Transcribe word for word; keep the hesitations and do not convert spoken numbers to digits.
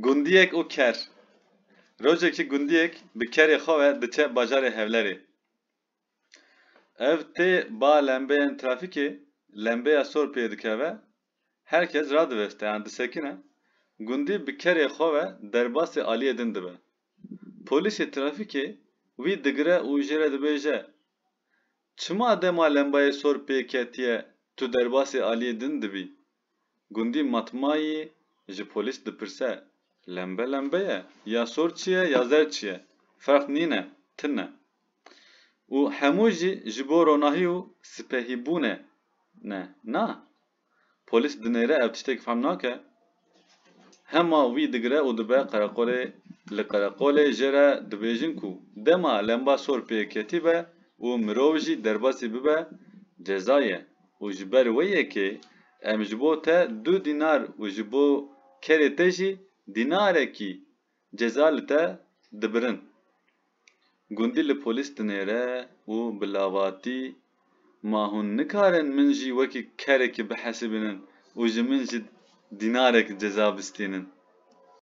Gundiyek û ker. Rojekî gundiyek bi kerê xwe ve diçe bajarê Hewlerê. Ev tê ba lembeyên trafîkê, lembeya sor pê dikeve, her kes radiveste, yan disekine, gundî bi kerê xwe ve derbasî aliyê din dibe. Polîsê trafîkê wî digire û jê re dibêje, "Çima dema lembayê sor pê ketiye, tu derbasî aliyê din dibî?" Gundî matmayî ji polîs dipirse, "Lembe lembe ye, ya sor çi ye, ya zer çi ye? Ferq nîne, tune." Û hemû jî ji bo ronahî û sipehîbûnê ne. Na. Polîs dinêre ev tiştek fehm nake. Hema wî digire û dibe qereqolê, li qereqolê jê re dibêjin ku dema lemba sor pê ketî be û mirov jî derbasî bibe, ceza ye û ji ber wê yekê em ji bo te du dînar û ji bo kerê te jî dînarekî ceza li te dibirin. Gundî li polîs dinêre û bi lavatî, "Ma hûn nikarin min jî wekî kerekî bihesibînin û ji min jî dînarek ceza bistînin?"